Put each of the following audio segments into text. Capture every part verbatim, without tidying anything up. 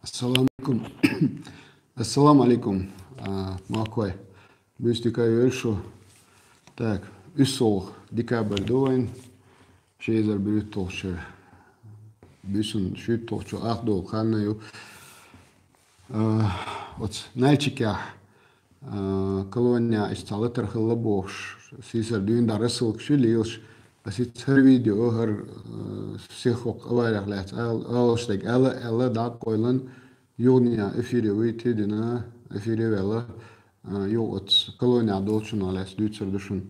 Ассаламу алейкум. Ассаламу алейкум, а, махкой. Буьйса дика йойла шу. Так, уьссалгӀа декабрь ду вайн. Ши эзар бирютталгӀачу шера. Буьйсанна шуьйтталгӀачу ах долу хан ю. А, оцу Нальчикехь, а, колонехь иштта цхьа латар хилла бохуш, сийсара дуьйна дӀа рассылкаш ю лелаш, аса иштта хӀара видео, хӀара, а, сиххокху аварех лаьцна ал-, алалаш дерг аьлла, аьлла, дӀа а къойлан, юханехь эфире вуьйти дина, эфире а ваьлла, а, юха оцу колонехь долчунах лаьцна дуьйцур ду шуна.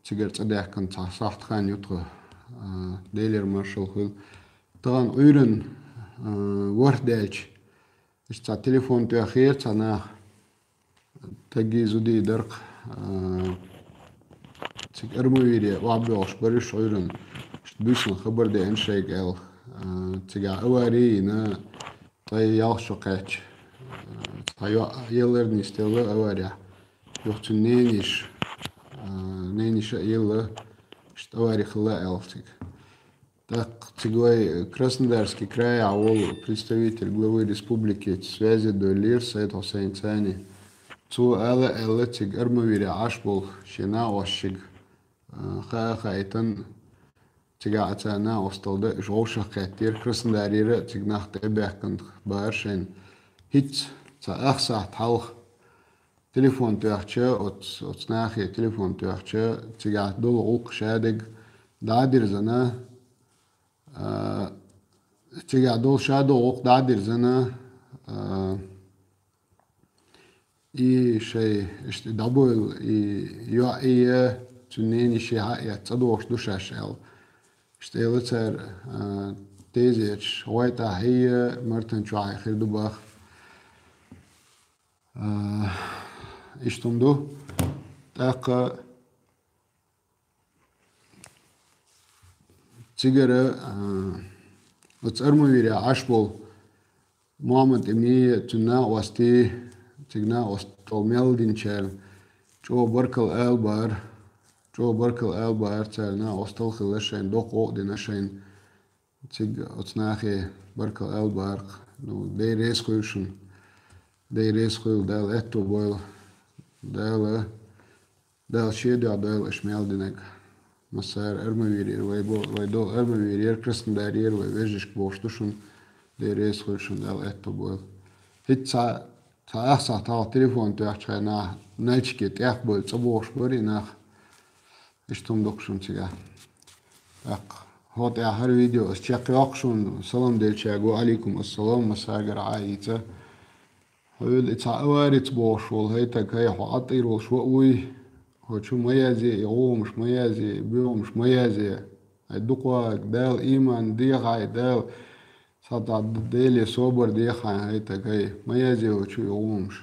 Цигара цӀа даьхкина цхьа сахьт хан ю тхо, а, Делера маршалла хуьлда. Тахана Ӏуьйранна, а, ворхӀ даьлча, иштта цхьа телефон тоьхнера цхьа наха, стаги зуди дара-кх, а, цига Армавире охьабоьлхуш бара уьш Ӏуьйранна. Иштта буьйсанна хабар деана шайга аьлла. А, цигахь авари а йина, ткъе ялх шо кхаьчча, а, цхьа йоӀ елар нисделла аварехь. Юха цуьнан ненайиша, а, ненайиша а елла, иштта авари хилла аьлла цига. ТӀаккха цига вай Краснодарский крайехь волу представитель главы республики связи доьллера Сайд-Хьусайн Сани. Цо ала аьлла цига Армавире Ӏаш болу шен накъосташка, а, хаа хаийтина, цигахь а царна накъосталла дан уьш вовшах кхеттера, Краснодарера а цига нах тӀе а баьхкина бара шайна. ХӀинцца цхьа ах сахьт хьалха телефон тоьхча, оц-, оцу нахе телефон тоьхча, цигахь долу гӀуллакх шадерг дӀа а дирзина, а, цигахь долу шадолу гӀуллакх дӀа а дирзина, а, и шай иштта дӀабойла, и йоӀ а, цуьнан ненайиша а хьаэцна, цӀа дохуш ду шаьш аьлла. Иштта элира цара, а, тезеташ, гӀойтӀахь а, Мартан чохь а хир ду боху. А, иштта хӀума ду. ТӀаккха цигара, а, оцу Армавире Ӏаш болу Мухьаммад-Эмин а, цуьнан накъостий, цига накъосталла мел динчарна чӀогӀа баркалла ала бара, чӀогӀа баркалла ала бара царна, накъосталла хилла шайна, доккха гӀо а дина шайна. Цига оцу нахе баркалла ала бара-кх. Ну, Дела реза хуьлда шуна. Дела реза хуьлда, Дала аьтто бойла. Дала, Дала шен дуьхьа дойла аша мел динарг. Массара Армавирера вай бо-, вай долу Армавирера, Краснодарера вай вежаршка бохуш ду шуна. Дела реза хуьлда шуна, Дала аьтто бойла. ХӀинцца цхьа, цхьа ах сахьт хьалха телефон тоьхча хьайна Нальчике тӀехбевлла цӀа бохуш бара и нах. Иштта хӀума ду-кх шуна цигахь. ТӀаккха хӀокху тӀехь хӀара видео ас чекхйоккху шуна, салам деллачаьрга, ва алейкум ассалам, массаьргара Ӏа а ийца. Хьуьлла и цхьа аварица бохуш волу хӀай стаг, хӀай хьо Ӏа тӀера волуш ван а вуй, хьо чу ма язъе, и гӀугӀамаш ма язъе, и буьгӀамаш ма язъе. Хьайн дукха вагӀа, Дала ийман деха хьайн, Дала, цхьа дӀа Деле собар деха хьайн, хӀай стаг, хӀай, ма язъе хьо чу и гӀугӀамаш.